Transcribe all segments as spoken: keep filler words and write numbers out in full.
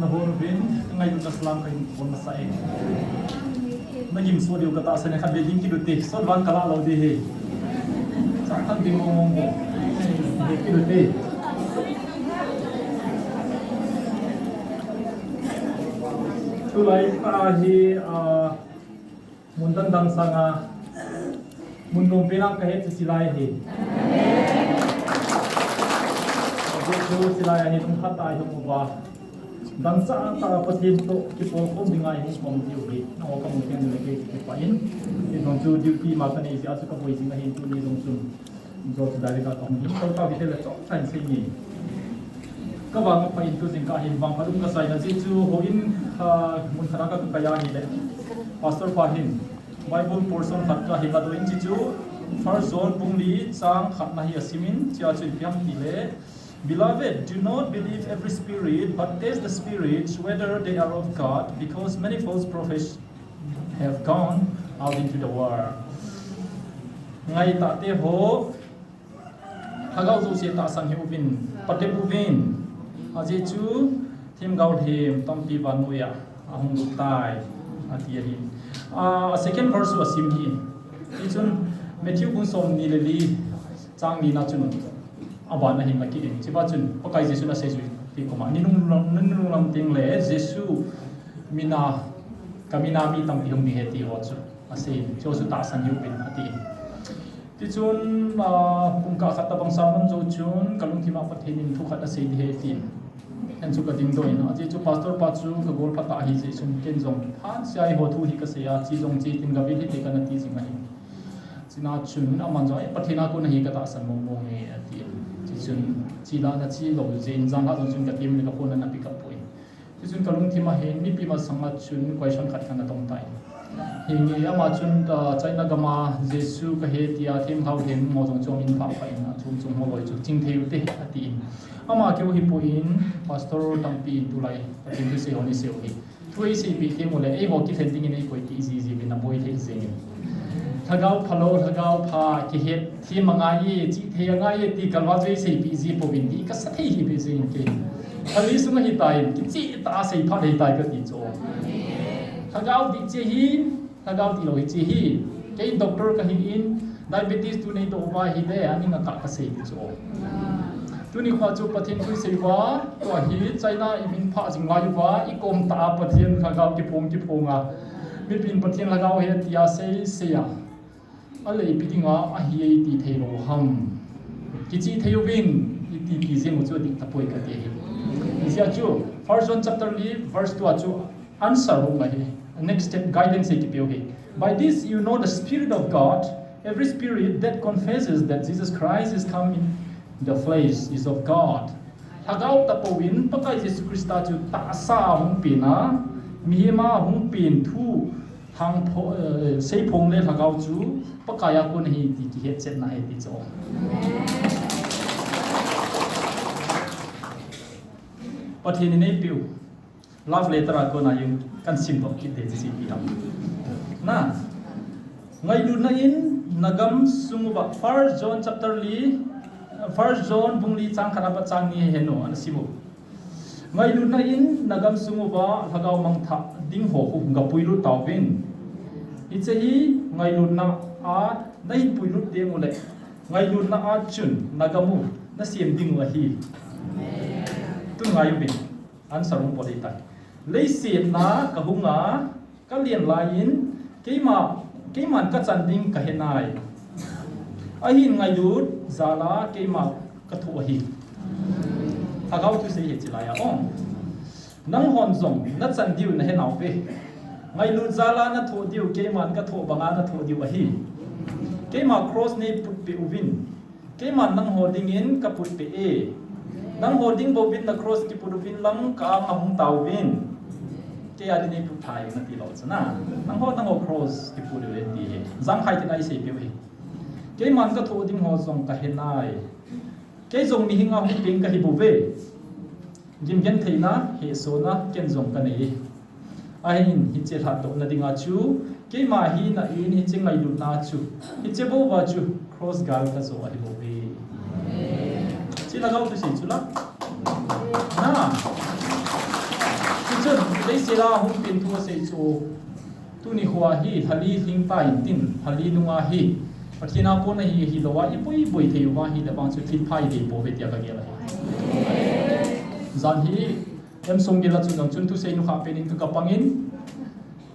Nabon uvin, ngailutna salam kahin bol masa e. Nagim so diu katahsan e, khatvei ding kilut e, sot vang kalah lou ding ahi. Chang khat ding mong mong bou. Kilut e. Tulai pa hi, ah, mun dang dang sanga, mun nom pena kahet chu chilai ahi. Ajeh chu chilai ahi, lungkhat a ihung uva. Dangchah tah a Pathen toh kipolkhom dinga ihung khom diu ahi. Nangho kamu teng le kei kipah in. Kei jong chu duty ma kanei jeh a chu kaboi jing ahin tuni jong chun. Jot direct a kahung hin, kau tau hi te le chomkhat in sei ni. Ka vang pha in tu jing ka hin vang pha lum ka sai na jeh chu houin, ah, mun khat a ka kai a hile. Pastor pa hin Bible portion khat kahin la doh in jeh chu First John bung li chang khat na hi asim in, chua chu ipi ham tile, "Beloved, do not believe every spirit, but test the spirits whether they are of God, because many false prophets have gone out into the world." Ngaitah te ho, lhagao jouse tahsan hih uvin, patep uvin. Ajeh chu themgao lhem tampi vannoi a ahung lut tai, ati ahi. Ah, second verse chu asim hi. Hichun Matthew bung som ni le li chang ni na chun aban ahin la kit in. Hichea chun Pakai Jesu in asei chu ti koma, "Nei nung lam, nei nung lam teng le Jesu mina, ka mina mi tampi hung ding ahi," ti ho chu asei in. Chu chu tahsan hih uvin, ati in. Tichun, ah, kum kah khat tabang sermon jou chun, ka lungthim a Pathen in thu khat asei ding ahi tin. Ken chu ka dingdoh in, ajeh chu pastor pa chu ka gol phat ahi jeh chun ken jong phat sia eiho thu hi ka sei a, che jong che tin ka vil hite kana ti jing ahi. Chuna chun aman jong, "Eh, Pathen a kon ahi ka tahsan mong mong e," ati in. Tichun, che la na che lou jeh in, jan la jong chun ka tem le ka phone ana pick up poi. Tichun ka lungthim a hin mipi masang a chun question khat kana dong tai. Hinge ama chun, ah, China gam a Jesu ka he tia themgao lhem ho jong chu amin phah phah in, achom chom ho loi chu ching thei ute, ati in. Ama keu hi poi in, pastor tampi in tulai Pathen thu sei ho nei sei u hi. Thu eiseipeh teng ule, eiho kilhen ding in eikoi ti ji ji uvin aboi thei jeng in. Lhagao phalou, lhagao pha, kihet them angai e, chih thei angai e, ti kalva chu eiseipeh ji pouvin ti kasa thei hi peh jeng in kei. Phalei sung ahi tai, kicheh tah a seiphat ahi tai kati chu. Lhagao dih cheh hi, lhagao dihlou hi cheh hi. Kei doctor kahi in, diabetes tu neidoh uva ahile, aning akah kasei ti chu. Tuni khoa chu Pathen thu isei uva, tua hi China imin phah jing lai uva, ikom tah a Pathen lhagao kiphong kiphong a. Mipin Pathen lhagao ahi tia sei sei a. Ahile ipi dinga ahi e iti thei lou ham. Kicheh thei uvin, iti ti jeng u chu adih tapoi kati ahi. Hijeh a chu, First John chapter li, verse two a chu answer hung ahi. Next step guidance hi kipeu hi. By this you know the Spirit of God. Every spirit that confesses that Jesus Christ is come in the flesh is of God. Lhagao tapouvin Pakai Jesu Christa chu tahsa a hung pen a, mihem a hung pen thu hang pho, eh, seiphong le lhagao chu Pakai a kon ahi ti kihetchetna ahi ti chu. Pathen in eipeu love letter a kona jong kahin simdoh kit ding chu ipi ham. Na, ngailutna in nagam sung uva, First John chapter li, First John bung li chang khat apat chang ni hi henu, ana sim u. Ngailutna in nagam sung uva lhagao mangthah ding ho khu gapuilut tauvin. Hiche hi ngailutna a nahin puilut teng ule, ngailutna a chun nagam u nasem ding u ahi. Tun ngai uvin. Answer hung bol ding tai. Leiset a kahung a, kalen lai in, keima, keiman kachan ding kahe nai. Ahin ngailut jal a keima kathoh ahi. Lhagao thusei hi chilai a, o. Nanghon jong nachan diu nahe nauve. Ngailut jal a nathoh diu, keiman kathoh banga nathoh diu ahi. Keima cross neiput peh uvin. Keiman nangho dingin kaput peh e. Nangho ding bouvin na cross kiput uvin lang ka-anga hung tauvin. Kei a ding neiput thei nati lou chu na. Nangho, nangho cross kiput uvin ti hi. Jangkhai tin a isei peh u hi. Keiman kathoh ding ho jong kahe nai. Kei jong mihing a hung peng kahi bouve. Gimgentheina, hehsona, ken jong kanei. Ahin, hiche lhatdohna dinga chu, keima hina in, hiche ngailutna chu, hiche bouva chu, cross gal kajo ahi bouve. Hiche lhagao thusei chu la. Na. Leiset a hung pen thu asei chu, tuni khoa hi lhali lhing ta intin, lhali nunga hi Pathen a kona hi, hilou a iboi boi thei uva ahile vang chu thilpha idei pouve tia kagel ahi. Jan hi M. Songgel a chun jong chun thusei nukhah pen in ka, kapang in,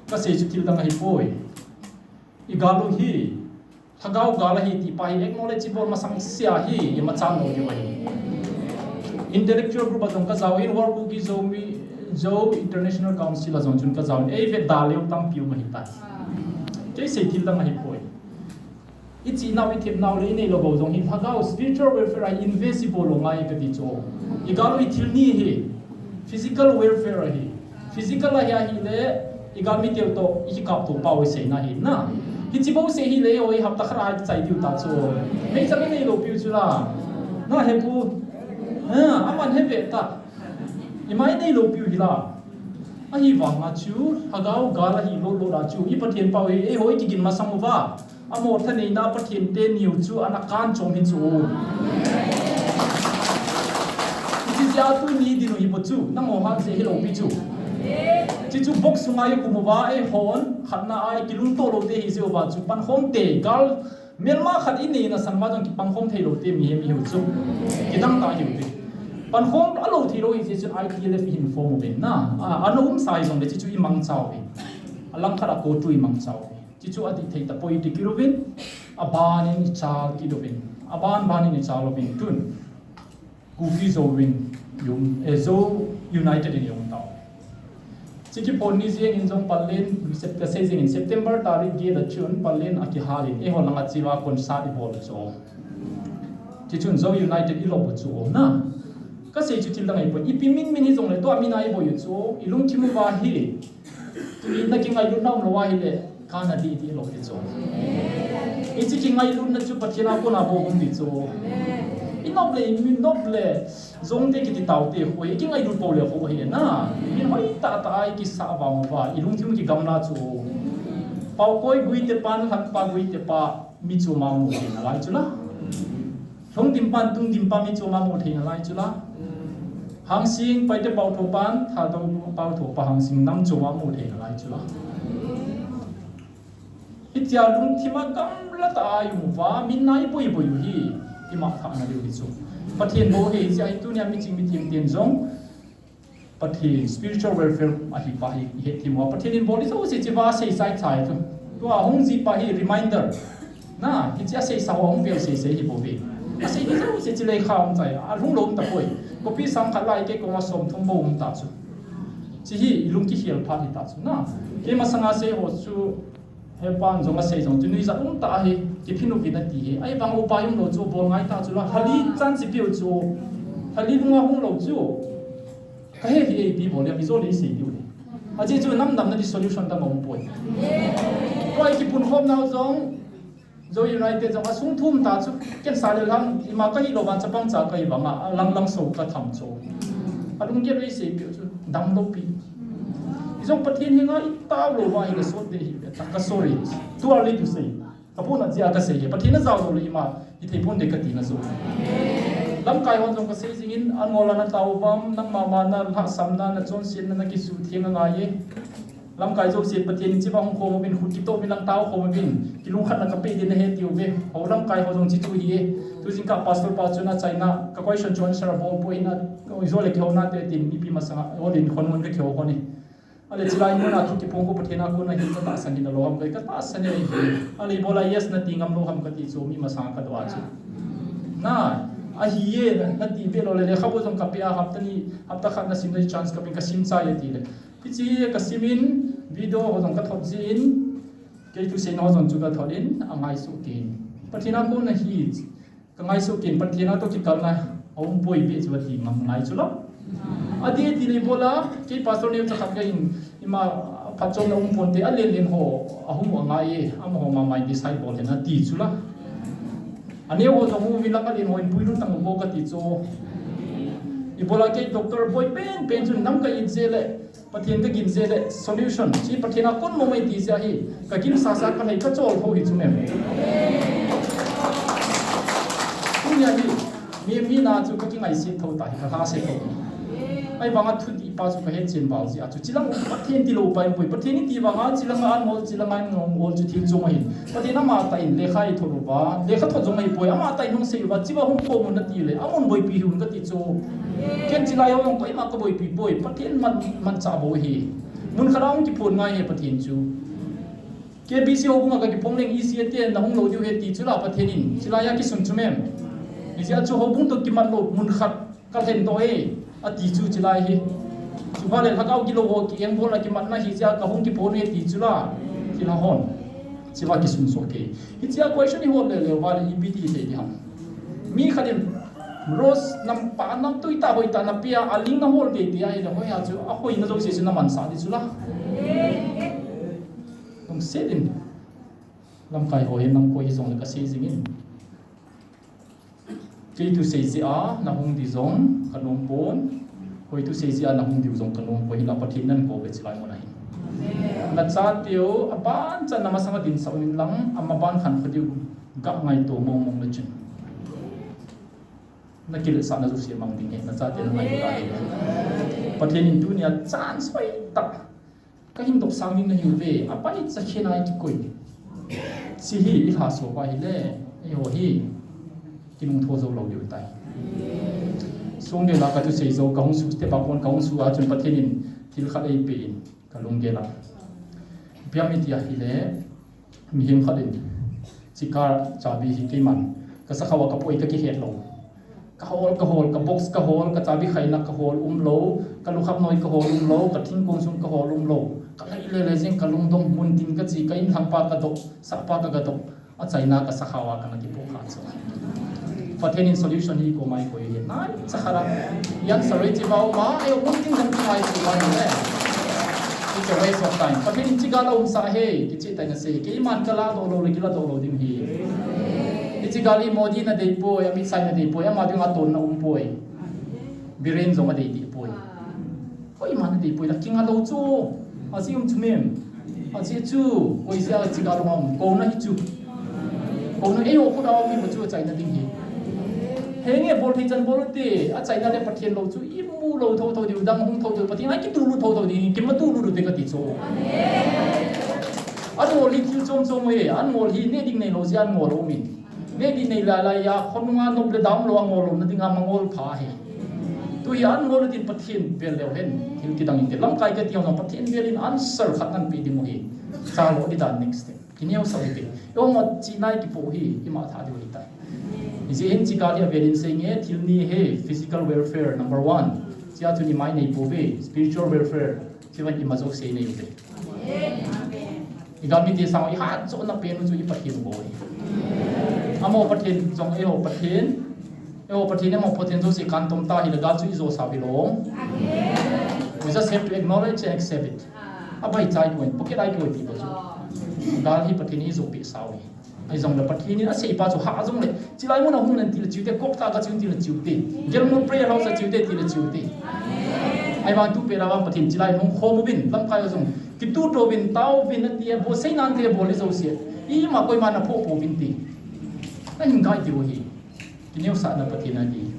kasei chu thil dang ahipoi. Igal u hi, lhagao gal ahi ti pa hi acknowledge ibol masang sea hi, imacha lou diu ahi. Intellectual group a jong kajao in, World Kuki Zo Mi, Zo International Council a jong chun kajao in, eivet da leu tampi um ahitai. Kei sei thil dang ahipoi. Ichinau, ithepnau le ineilou bou jong hi lhagao spiritual welfare a invest ibol u ngai kati chu. Igal u ithil ni hi physical welfare ahi. Physical ahi, ahile igalmi teu toh ikikapto pau iseina hi na. Hiche bou sei hile eiho hi hapta khat a ichai diu ta chu. Meichang ineilou piu chu la. Na he pu. Ha, aman he ve ta. Ima ineilou piu hi la. Ahivanga chu lhagao gal ahi lou lou la chu i Pathen pau hi eiho ikigin masang uva. Amaho thaneina Pathen te niu chu ana kanchom hi chu. Hiche jeh a tuni dinu hi bou chu, nangho hat jeh hilou pi chu. Hiche chu box sunga ikhum uva, eihon khatna a ikilungto lou te hi jeh uva chu pankhom te, gal melma khat ineina sanga jong kipangkhom thei lou te mihem ihiu chu. Kidang ta hiu te. Pankhom alou thei lou hi jeh chun I T L F ihin form uvin na. A, ana umsa hijongle hiche chu imangcha uvin. Alangkhat a CoTU imangcha uvin. Hiche chu adih thei tapoi ti kit uvin, aban in ichal kit uvin, aban ban in ichal uvin tun Kuki Zo in, um, eh, Zo United in i-um tau. Hiche kiphon ni jeng in jong Pallel, Sep-, kasei jeng in September tarik get a chun Pallel akihal in, eiho langa cheva concert ibol u chu. Hiche chun Zo United ilop u chu na. Kasei chu thil dang ahipoi, ipi min min hijongle tua min a iboi u chu, ilungthim uva hi. Tuni na kingailutna umlou ahile, kana dih dih lou ding chu. Hiche kingailutna chu Pathen a kona bou um ding chu. Inop le, inop le, jong te kiti tau te khu, ikingailut pou le khu hi na. Min hoi tah tah a ikisah vang uva, ilungthim kigamla chu. Paokoi gui te pan, Lhangpa gui te pa, mi chom a mu thei nalai chu la. Lhungdim pan tungdim pa mi chom a mu thei nalai chu la. Hangsing Paite Paotho pan, Thadou Paotho pa Hangsing nam chom a mu thei nalai chu la. Hitia lungthim a gamla tah a i-um uva, min a iboi boi u hi, ima thahna diu hi chu. Pathen bou hi, hiche a hi tunia miching mithem ten jong, Pathen spiritual welfare ahi pa hi, ihet thim uva. Pathen in bol jouse hichea seisah chai chu. Tua hung ji pa hi reminder. Na, hiche a seisah ho hung vel seisei hi bou ve. Asei jouse hiche lekha hung chai. Alhung lou um tapoi. Copy sang khat lai kei koma som thum bou um ta chu. Hiche hi ilung kikhel phat hi ta chu. Na, kei masanga sei ho chu Hepan jong asei jong chu nuijat um tah ahi, kiphin uvin ati hi. Ahivang upai umlou chu bol ngai ta chu la, lhali chan chi piu chu. Lhali lunga hung lou chu. Kahe hi ipi bol le, mi jo le isei diu le. Ajeh chu nam damna ding solution dang aum poi. Tua i kipunkhom nau jong, Zo United jong asung thum ta chu, ken sa le lang, ima kahi lou vang chapang cha kahi vanga, alang lang so katham chu. Alunggel le isei piu chu, damlou pi. Ijong Pathen henga itao lou va hi kasot ding hi ve ta, ka sorry. Too early to say. Kapuna jeh a kasei hi. Pathen a jao lou le ima hithei pon ding kati na chu. Lamkai hon jong kasei jing in, angol a natao uvam, nangma ma nalhahsamna, nachonsetna, nakisutheng angai e. Lamkai jouse Pathen in cheva hung khom uvin, khut kitoh uvin, lang tao khom uvin, kilungkhatna kapeh ding nahi tiu ve. Ho lamkai ho jong hichu hi e. Tu jingkah pastor pa chun achaina, ka question chu answer abol poi na, ijole kihouna te tin mipi masanga, olin khonmun kakihou hon e. Ale chilai muna thu kiphong khu Pathen a kona hi katahsan hih nalou ham, katahsan e hi. Ale ibola yes nati ngam lou ham kati chu mi masanga kadoh a chu. Na, ahi e, nati ve lou le, lekhabu jong kapeh a hapta ni, hapta khat nasim na chance kapen kasim chai e ti le. Hiche hi kasim in, video ho jong kathot jin, kei thuseina ho jong chu kathot in, angaisuh kei in. Pathen a kona hi, kangaisuh kei in, Pathen a toh kikalna aum poi beh chu ati ngam ngai chu la. Adih ti le ibola, kei pastor neo chakhat kahin, ima phatchomna um ponte, alen len ho, ahung u angai e, amaho mama in decide bol hen ati chu la. Aneo ho jong hung uvin lang alen ho in puilut tang u bou kati chu. Ibola kei doctor boi pen pen chun nam ka it jeh le, Pathen kagin jeh le solution, hiche Pathen a kon mong e ti jeh hi, kagin sasa kanei kachol ho hi chu mem. Tunia hi, mi, mi na chu kakingaisih tho ta hi, kalhase tho. Ahivanga thuti pa chu kahet chen val jeh a chu, chilang Pathen tilou pa ahipoi. Pathen iti vanga chilang a an ngol, chilang a an ngol chu thil chom ahi. Pathen amatah in lekha eithot uva, lekha thot jong ahipoi, amatah in hung sei uva, chiva hung khom un ati le, amun boipi hih un kati chu. Ken chilai ho jong koima kaboipi poi, Pathen man, manchah bou ahi. Mun khat a hung kiphon ngai ahi Pathen chu. K B C houbung a kakiphong leng E C A te nahung lou diu ahi ti chu la Pathen in, chilai a kisun chu mem. Hijeh a chu houbung toh kimat lou mun khat kalhen doh e, ati chu chilai hi. Chuva le lhagao gilou ho ki-engbol a kimatna hijeh a kahung kiphon e ti chu la, chilai hon. Chiva kisun soh kei. Hichea question ihol lele uva le ipi ti thei ding ham. Mi khat in rose nam pa nam tui tah hoi tah napia, aling nahol teitei ahile hoiya chu ahoina jouse chu namansah ding chu la. Lungset in. Lamkai ho hin nam koi hijongle kasei jing in. Kei thusei jeh a nahung ding jong kanom pon. Koi thusei jeh a nahung diu jong kanom poi, hinla Pathen in nakou ve chilai mun ahin. Nachateu abanchan na masanga dinsah un lang, amaban khankho diu ga ngaito mong mong le chun. Nakiletsahna jouse mang ding ahi, nachate nangailut ahi. Pathen in tunia chance hoitah kahin dopsang ding nahiuve, apaicha khen a ikikoi. Hiche hi ilhasouva ahile, eiho hi kinungtho jou lou diu ahitai. Songgel a kathusei jou, kahung su step a kon kahung su a chun Pathen in thil khat eipeh in kalunggel a. Ipi ham iti ahile, mihem khat in, hiche car chabi hi keiman kasakhao a kapoi kakihet lou. Kahol, kahol, ka box kahol, kachabi khaina kahol umlou, kalukham noi kahol umlou, kathingkong sung kahol umlou. Kalai lele jeng, kalungdong, muntin kache, ka inlhangpa kadoh, sahpa kagadoh. Achaina kasakhao a kana kipoh kha chu. Pathen in solution hi koma eikoi ahi. Naicha khat a. Answer hi chiva uma, eiho muntin dang kingai chiva ahile, it's a waste of time. Pathen in hiche gal aumsah ahi, kicheh tah in asei. Keiman kaladoh lou le kiladoh lou ding ahi. Hiche gal hi Modi in adei poi, Amit Shah in adei poi, ama dinga tonna um poi. Biren jong adei deh poi. Koiman adei poi la, kinga lou chu. Ajeh um chu mem. Ajeh chu, koi jeh a hiche gal um, kouna hi chu. Kouna eiho khut a um hi chu achaina ding ahi. Henge, bol thei chan bol ute, achaina le Pathen lou chu imu lou thotho diu, dang hung thotho, Pathen a kituhlut thotho ding, kimatuhlut ute kati chu. Angol hi thil chom chom e, angol hi neh ding neilou jeh a angol aumin. Neh ding nei lailai a, khonunga nop le dam lou angol louna dinga mangol pha ahi. Tu hi angol utin Pathen vel leu hen, thil kidang inte. Lamkai kati jong Pathen vel in answer khat nahin pe ding u ahi. Chalo di dan next step. Kineosah u hite. Eiho chihna a kipoh hi, ima tha diu ahitai. Hijeh hin hiche gal hi avel in seinge, thil ni ahi, physical welfare number one. Hichea chun ima nei pouve, spiritual welfare. Hiche vang ima jouse nei uve. Igalmite sanga ihatjona pen u chu i Pathen u bou ahi. Amaho Pathen jong eiho Pathen. Eiho Pathen, amaho Pathen jouse kantom ta hile gal chu ijosau hilou. We just have to acknowledge and accept it. Abaicha ikoi, pocket a ikoi ti bou chu. Gal hi Pathen in ijopeh sau ahi. Ahijongle Pathen in aseipa chu hah jongle, chilai mun a hung in tile cheute, kop tah a kache un tile cheute, Gelmul prayer house a cheute tile cheute. Ahivang tupet a vang Pathen chilai hung khom uvin, lamkai ho jong kituto uvin, tao uvin ati a, bol sei nante bol le jouse. Ima koima naphoh pouvin ti. Nahin gai diu ahi. Kineosahna Pathen a di.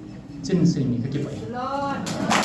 Chin sei mi kakipah e.